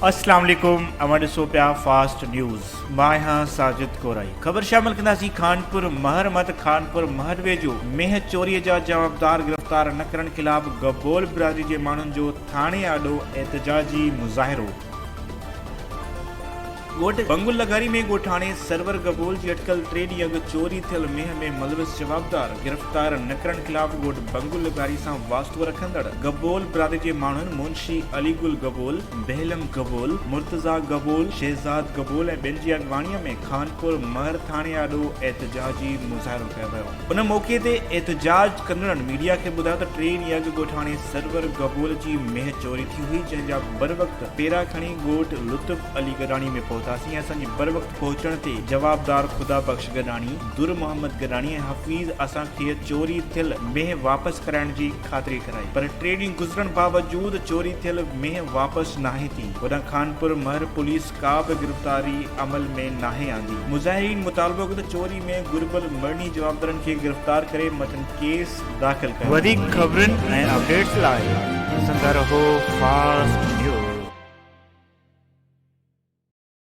اسلام عليڪم اوهان ڏسو پيا فاسٽ نيوز مان آهيان ساجد ڪورائي خبر شامل ڪنداسين خانپور مهر مان ته خانپور مهر ويجهو مينهن چوري جا جوابدار گرفتار نه ڪرڻ خلاف گبول برادري جي ماڻهن جو ٿاڻي آڏو احتجاجي مظاهرو. ڳوٺ بنگل لغاري ۾ ڳوٺاڻي سرور گبول جي اٽڪل ٽي ڏينهن اڳ چوري ٿيل مينهن ۾ ملوث جوابدار گرفتار نه ڪرڻ خلاف ڳوٺ بنگل لغاري سان واسطو رکندڙ گبول برادري جي ماڻهن منشي علي گل گبول، بهلم گبول، مرتضيٰ گبول، شهزاد گبول ۽ ٻين جي اڳواڻي ۾ خانپور مهر ٿاڻي آڏو احتجاجي مظاهرو ڪيو ويو. ان موقعي تي احتجاج ڪندڙن ميڊيا کي ٻڌايو ته ٽي ڏينهن اڳ ڳوٺاڻي سرور گبول جي مينهن چوري ٿي هئي جنهن جا بروقت پيرا کڻي ڳوٺ لطف علي گڏاڻي ۾ پهتاسين ۽ اسان جي بروقت پهچڻ تي جوابدار خدا بخش گڏاڻي، در محمد گڏاڻي ۽ حفيظ اسان کي چوري ٿيل مينهن واپس ڪرائڻ جي خاطري ڪرائي پر ٽي ڏينهن گذرڻ باوجود چوري ٿيل مينهن واپس ناهي ٿي. هوڏانهن خانپور مهر پوليس ڪا به گرفتاري عمل ۾ ناهي آندي. مظاهرين مطالبو ڪيو ته چوري ۾ گهربل مڙني جوابدارن کي گرفتار ڪري مٿن ڪيس داخل ڪيو وڃي. وڌيڪ خبرن ۽ اپڊيٽس لاء ڏسندا رهو فاسٽ نيوز.